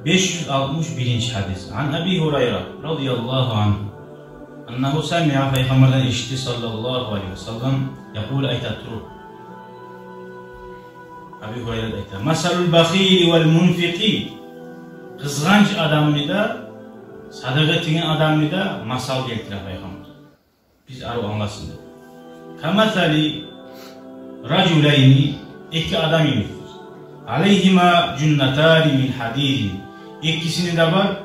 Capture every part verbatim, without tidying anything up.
Беш юз алтмыш биринчи гьадис. Ан Аби Гьурайра радияллагьу ангьу аннагьу самиъа, пайхаммардан эшитди, саллаллагьу алайгьи ва саллам, якъулу, айта туруп. Аби Гьурайра айта: «Масалул бахили вал мунфикъи». Къызгъанч адамны да, садагъа этеген адамны да масал гелтире пайхаммар. Биз арив англасын деп. «Камасали ражулайни», эки адам йимик. «Алайгьима жуннатани мин гьадидин». Экисини де бар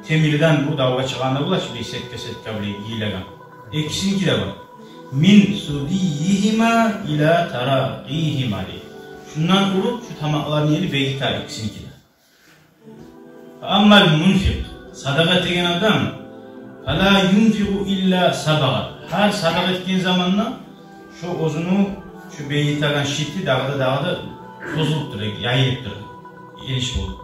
темирден, бу давгъа чыгъагъанда бола чы, бир сетка-сетка булай гийилеген. Экисиники де бар. «Мин судийигьима ила таракъигьима», дей. Шундан уруп, шу тамакъларыны ери бегите экисиники де. «Фа аммал мунфикъ», садагъа этеген адам, «фала юнфикъу илла сабагъат». Гьар садагъа этген заманда шо оьзюню шо бегитеген шити дагъы да, дагъы да созулуп тура, яйылып тура, гениш болуп.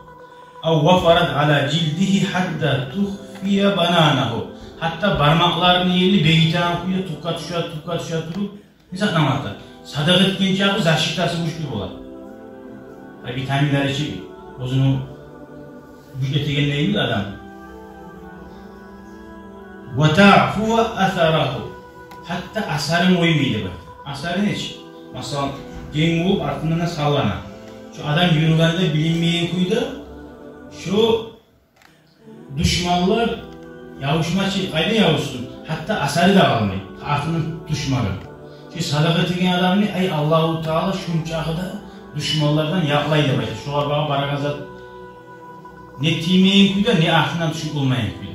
«Ав вафарат ала жилдигьи гьатта тухфия бананагьу». Гьатта бармакъларыны ери бегитеген кюйде тюпге тюше, тюпге тюше туруп, не затны англата? Садагъа этген чакъы защитасы гючлю бола. Ай, витаминлери чи оьзюню гючлетегенлей адам. «Ва таъфуа асарагьу». Гьатта асарын къоймай деп айта. Асары нечик? Масала, генг болуп, артындан да саллана. Шо адам юрюгенде билинмейген кюйде, шо душманлар ябушмачы, къайда ябушсун? Гьатта асары да къалмай, артындан тюшмеге. Шо садагъа этеген адамны, ай, Аллагьу Таала шунчакъы да душманлардан якълай деп айта. Шогъар багъып барагъан зат не тиймейген кюйде, не артындан тюшюп болмайгъан кюйде.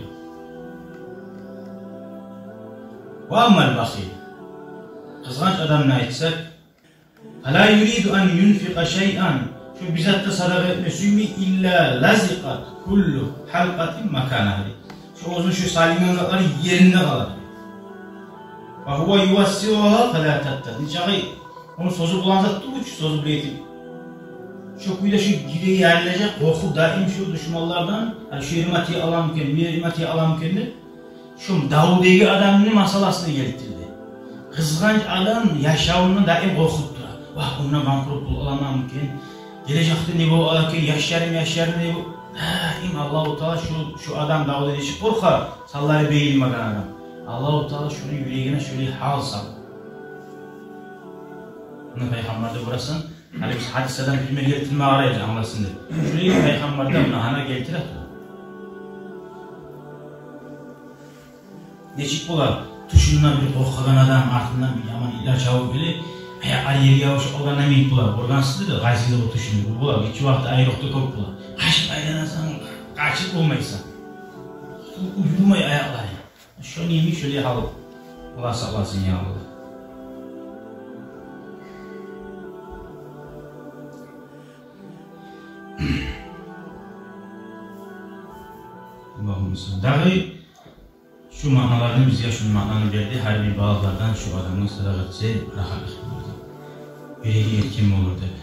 «Ва аммал бахил». Къызгъанч адамны айтсакъ, «фала юриду ан юнфикъа шайъан». Шо бир зат да садагъа этме сюймей, «илла лазикъат куллу гьалкъатин маканагьа». Шо оьзюню шо салынгъан затлары еринде къала. «Ва гьува ювассиугьа фала таттад». Нечакъы ону созуп болагъан зат тюгюл чю, созуп этип. Шо кюйде шо гире ярылажакъ, къоркъуп даим шо душманлардан, гьали шо ериме тие аламы экен, бу ериме тие аламы экен деп. Шо давдагъы адамны масаласын гелтирди. Къызгъанч адам яшавунда даим къоркъуп тура. Вагь, мундан банкрот болуп къаламанмы экен? Гележекде не болуп къалар экен? Яшларым, яшларым не болуп? Гьа, им Аллагьу Таала шо, шо адам давда нечик къоркъа, санлары бегилмеген адам. Аллагьу Таала шону юрегине шолай гьал сала. Муна пайхаммарда бурасан, гьали биз гьадислерден пример гелтирме къарайбыз, англасын деп. Шолай пайхаммарда муна гьана гелтире тура. Нечик бола? Тюшюнде бир къоркъагъан адам, артындан бир яман итлер чабып геле, аякълары ерге ябушуп къалгъанда йимик бола. Гёргенсиздир де, къайсыгъыз да о тюшюню, бола. Гиччи вакътида айрокъда кёп бола. Къачып айланасан, къачып болмайсан. Уюрмай аякълары. Шону йимик шолай гьал. Аллагь сакъласын, я Аллагь. Аллагьумма салли. Дагъы шу маъналардан бизге шу маънаны берди, гьар бир балагьлардан шу адамгъа садагъа этсе, рагьатлыкъ болур деп. Юреги эркин болур деп.